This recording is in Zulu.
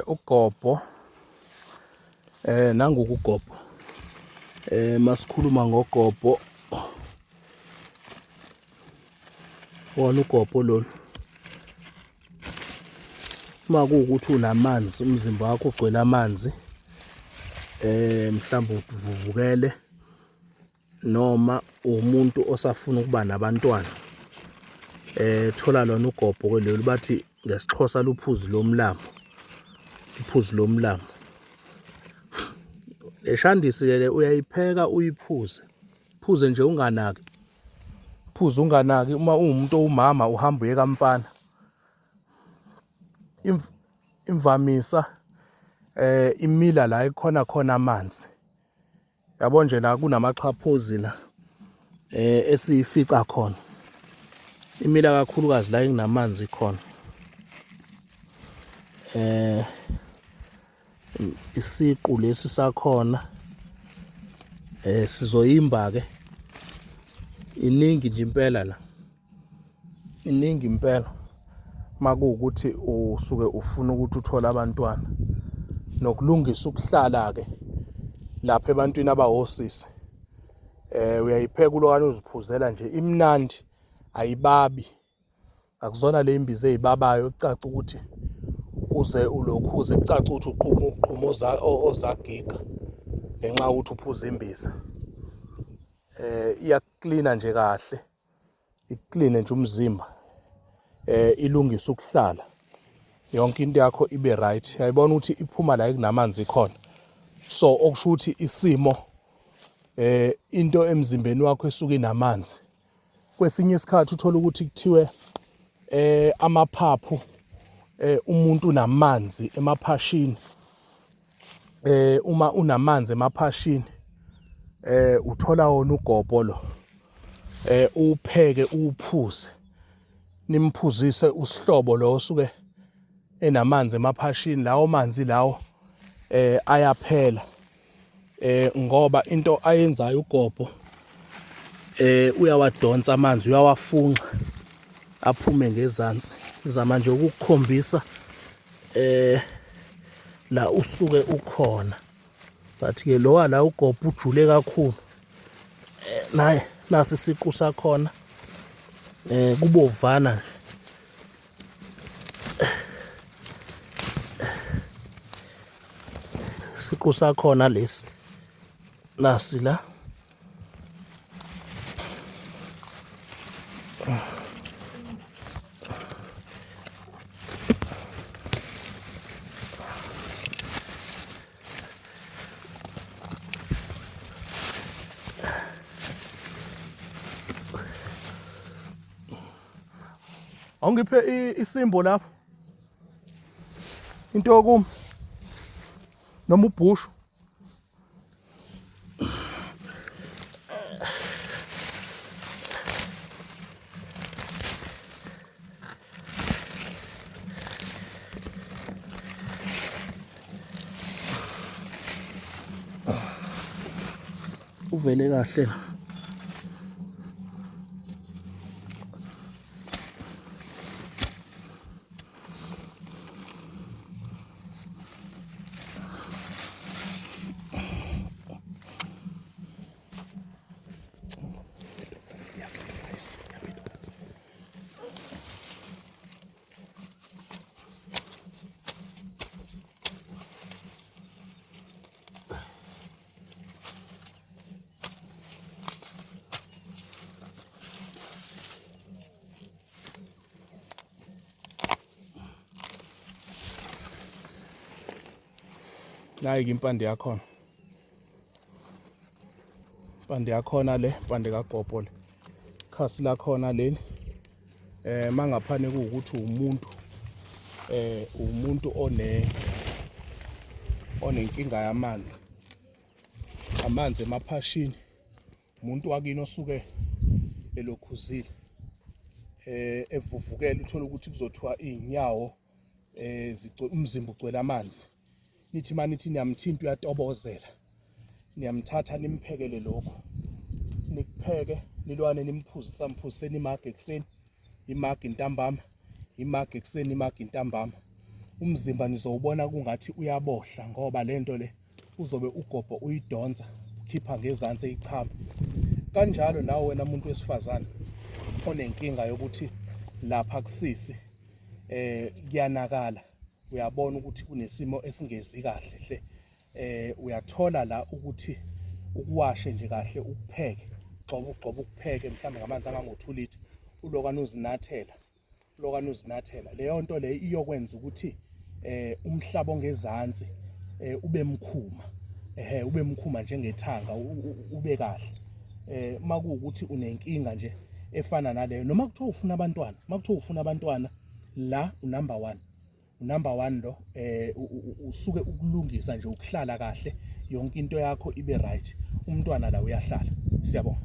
Ugobho nangu ugobho masikhuluma ngogobho wona ugobho lolu uma kuwukuthi unamanzi umzimba wakho ugcwele amanzi mhlawumbe uvuvukele noma umuntu osafuna ukuba nabantwana thola lona ugobho ke lolu bathi ngesiXhosa luphuzi lomlambo uphuzi lomlambo leshandisi ke le uyayipheka uyiphuze phuze nje unganaki phuze unganaki uma uwumuntu owumama uhamba uye kamfana imvamisa imila la ekhona khona amanzi Yabo nje la kunamaxhaphozi la esiyifica khona. Imila kakhulukazi la inginamanzi khona. Eh isiqu lesi sakhona sizoyimba ke iningi nje impela la. Iningi impela makuwukuthi usuke ufuna ukuthi uthole abantwana nokulungisa ukuhlala-ke lapha ebantwini abawosisi uyayipheka ulokwane uziphuzela nje imnandi ayibabi akuzona le imbiza ezibabayo kucaca ukuthi uze ulokhuze kucaca ukuthi uqhuma uqhuma ozagiga ngenxa yokuthi uphuza imbiza iyaklina nje kahle ikukline nje umzimba ilungise ukuhlala yonke into yakho ibe right yayibona ukuthi iphuma la ekunamanzi khona so okusho ukuthi isimo into emzimbeni wakho esuke inamanzi kwesinye isikhathi uthola ukuthi kuthiwe amaphaphu umuntu unamanzi emaphashini uma unamanzi emaphashini uthola wona ugobho lo upheke uphuze nimphuzise usihlobo lo osuke enamanzi emaphashini lawo manzi lawo ayaphela ngoba into ayenzayo ugobho uyawadonsa amanzi uyawafunxa aphume ngezansi ngizama nje ukukukhombisa la usuke ukhona but ke lowa la ugobho ujule kakhulu naye nasi isiqu sakhona kubovana nje siqu sakhona lesi nasi la Awungiphe isimbo lapho. Into yokuma noma ubhushu. Uvele kahle la. Nayi-ke impande yakhona, impande yakhona le, impande kagobho le, khasi lakhona leli. Mangaphane kuwukuthi umuntu umuntu onenkinga yamanzi, amanzi emaphashini, umuntu wakini osuke elokhuzile evuvukele, uthole ukuthi kuzothiwa iy'nyawo umzimba ugcwele amanzi. Nithi uma nithi niyamthinta uyatobozela, niyamthatha nimphekele lokhu, nikupheke nilwane nimphuzisa, mphuziseni imagi ekuseni, imagi ntambama, imagi ekuseni, imagi ntambama. Umzimba nizowubona kungathi uyabohla ngoba lento le uzobe ugobho uyidonsa ukhipha ngezansi eyichama. Kanjalo nawe wena muntu wesifazane onenkinga yokuthi lapha kusisi eh kuyanakala, uyabona ukuthi kunesimo esingezi kahle hle, eh uyathola la ukuthi ukuwashe nje kahle, ukupheke, gxoba ugxoba ukupheke mhlawumbe ngamanzi angango-2 litre, ulokwane uzinathela, lokwane uzinathela. Leyo nto leyo iyokwenza ukuthi eh umhlaba ongezansi eh ube mkhuma, ehe, ube mkhuma njengethanga, ube kahle. Eh makuwukuthi unenkinga nje efana naleyo, noma kuthiwa ufuna abantwana, makuthiwa ufuna abantwana, la unumber 1, unumber 1 lo. Usuke ukulungisa nje ukuhlala kahle, yonke into yakho ibe right, umntwana la uyahlala. Siyabonga.